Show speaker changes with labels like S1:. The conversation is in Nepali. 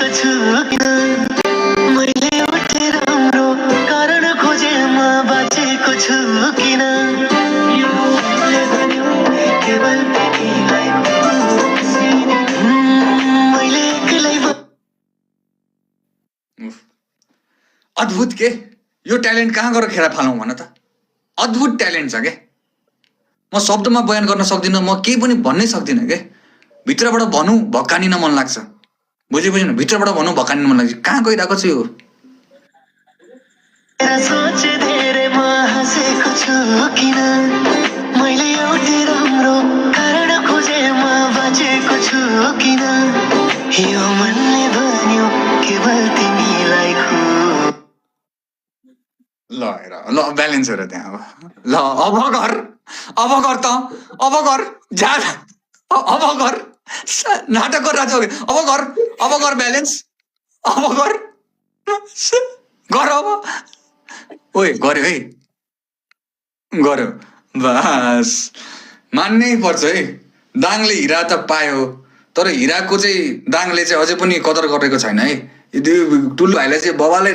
S1: बाँचेको छु किन मैले एउटै राम्रो कारण खोजे म बाँचेको छु किन यो मनले भन्यो केवल तिमीलाई मैले एक्लै
S2: उफ, अद्भुत के यो ट्यालेन्ट कहाँ गएर खेर फालौँ भन त अद्भुत ट्यालेन्ट छ के म शब्दमा बयान गर्न सक्दिनँ म केही पनि भन्नै सक्दिनँ के भित्रबाट भनौँ भक्कानिन मन लाग्छ बुझेन भित्रबाट भनौँ भक्कानिन मन लाग्छ कहाँ गइरहेको छु यो
S1: सोच धेरै म हाँसेको छु किन मैले एउटै राम्रो कारण खोजे म बाँचेको छु किन यो मनले भन्यो केवल तिमीलाई
S2: ल हेर ल ब्यालेन्स हेर त्यहाँ अब ल अब गर त अब गर जा अब गर नाटक गरिरहेको अब गर ब्यालेन्स अब गर अब ओए गर्यो है गर्यो बस मान्नै पर्छ है दाङले हिरा त पायो तर हिराको चाहिँ दाङले चाहिँ अझै पनि कदर गरेको छैन है ठुलो भाइलाई चाहिँ बबाले